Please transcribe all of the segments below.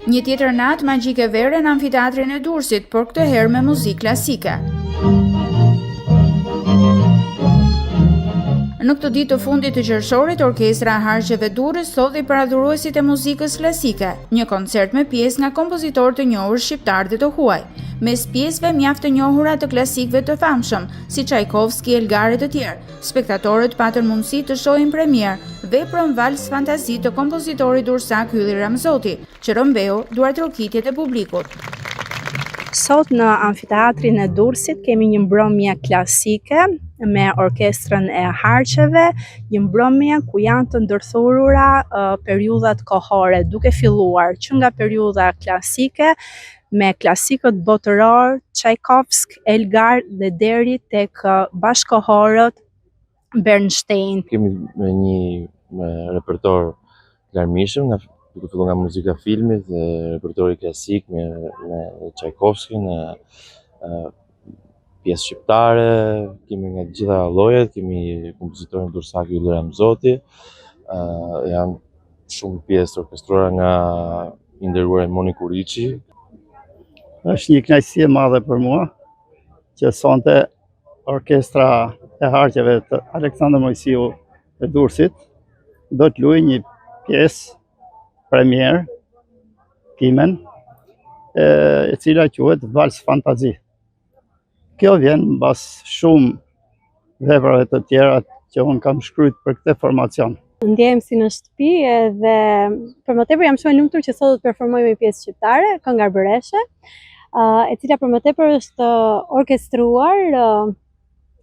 Një tjetër natë magjike vere në Amfiteatrin e Durrësit, por këtë herë me muzikë klasike. Në këtë ditë të fundit të qershorit, Orkestra e Harqeve Durrës solli për adhuruesit e muzikës klasike, një koncert me pjesë nga kompozitorë të njohur shqiptarë dhe të huaj. Mes pjesëve mjaft të njohura të klasikëve të famshëm, si Çajkovski, Elgar e të tjerë, Spektatorët patën mundësi të shohin premierë veprën Vals Fantazi të kompozitorit durrsak Ylli Ramzoti, që rrëmbeu duartrokitjet e publikut. Sot në Amfiteatrin e Durrësit kemi një mbrëmje klasike me orkestrën e harqeve, një mbrëmje ku janë të ndërthurura periudhat kohore, duke filluar që nga periudha klasike me klasikët botërorë Çajkovsk, Elgar dhe deri tek bashkëkohorët Bernstein. Kemi me një me repertor të larmishëm, nga duke filluar nga muzika e filmit dhe repertori klasik me me Çajkovskin, e, pjesë shqiptare, kemi nga të gjitha llojet, kemi kompozitorin durrsak Ylli Ramzoti, ë janë shumë pjesë të orkestruara nga i nderuari Moni Kuriçi. Është një kënaqësi e madhe për mua që sonte orkestra e harqeve të Aleksandër Moisiu e Durrësit do të luajë një pjesë premierë timen e, e cila quhet Vals Fantazi. Kjo vjen mbas shumë veprave të tjera që unë kam shkrujt për këtë formacion. Ndjehem si në shtëpi edhe për më tepër jam shumë e lumtur që sot do të performoj me pjesë shqiptare, këngë arbëreshe, e cila për më tepër është orkestruar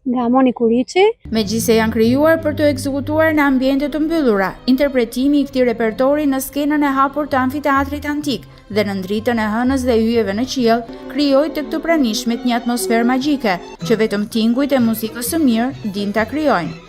nga Moni Kuriçi. Megjithëse janë krijuar për t'u ekzekutuar në ambiente të mbyllura, interpretimi i këtij repertori në skenën e hapur të Amfiteatrit Antik dhe nën dritën e hënës dhe yjeve në qiell, krijoi tek të pranishmit një atmosferë magjike, që vetëm tingujt e muzikës së mirë dinë ta krijojnë.